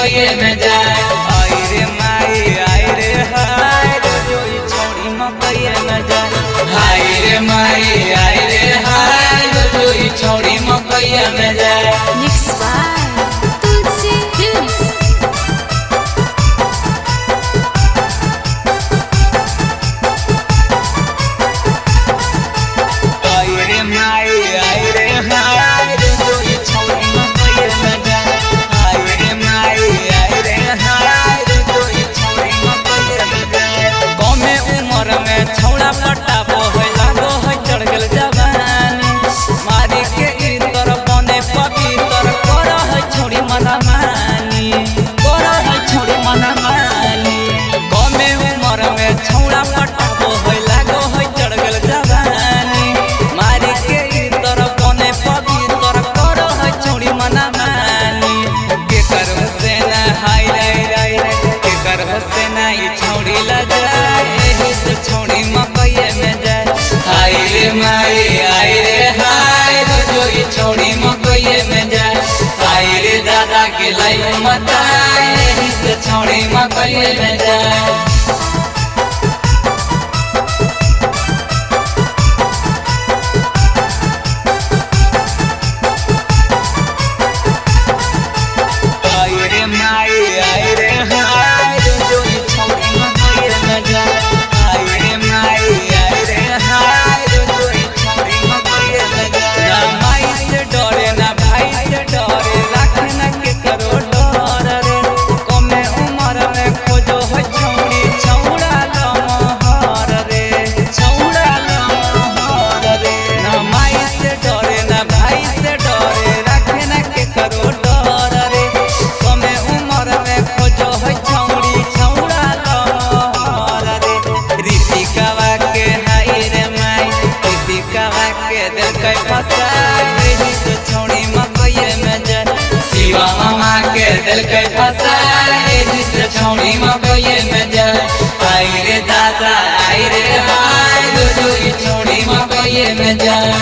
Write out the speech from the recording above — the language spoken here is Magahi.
मकइये में जाए। आई रे माई आई रे हाय रोजो ई छौड़ी मकइये में जाए। हाय रे माई आई रे हाय रोजो ई छौड़ी मकइये में जाए। Mix by Tulsi Films. आई रे माई आई रे हाय रोजो ई छौड़ी मकइये में जाए। आई रे माई आई रे हाय रोजो ई छौड़ी मकइये में जाए। कमे उम्र में छौड़ा पटाबो है लागो है चढ़ गेल जवानी। मारी के इतर बने पवित्र कर है छौड़ी मना मानी, कर है छौड़ी मना मानी। कमे उम्र में छौड़ा पटाबो है लागो है चढ़ गेल जवानी। मारी के इतर बने पवित्र कर है छौड़ी मना मानी। के कर सेना हाय राय राय रे, के कर सेना ई छौड़ी लजाए, एही से छौड़ी मकइये में जाए। हाय रे माई हाय रे हाय रोजो ई छौड़ी मकइये में जाए। हाय रे दादा के लाई मताए, एही से छौड़ी मकइये में जाए। आई रे माई आई रे हाय रोजो ई छौड़ी मकइये में जाए। आई रे माई आई रे हाय रोजो ई छौड़ी मकइये में जाए। ना माई से डरे ना भाई से डरे, राखे ना के करो डर रे। कमे उम्र में खोजो है छौड़ी छौड़ा लमहर रे, छौड़ा लमहर रे। ना माई से डरे ना भाई से डरे, राखे ना के करो डर रे। कमे उम्र में खोजो है छौड़ी छौड़ा लमहर रे। रीतिकावा के हाय रे माई, रीतिकावा के देलकै फसाय, एही से छौड़ी मकइये में जाए। शिवा मामा के देलकै फसाय, एही से छौड़ी मकइये में जाए। आई रे दादा आई रे हाय रोजो ई छौड़ी मकइये में जाए।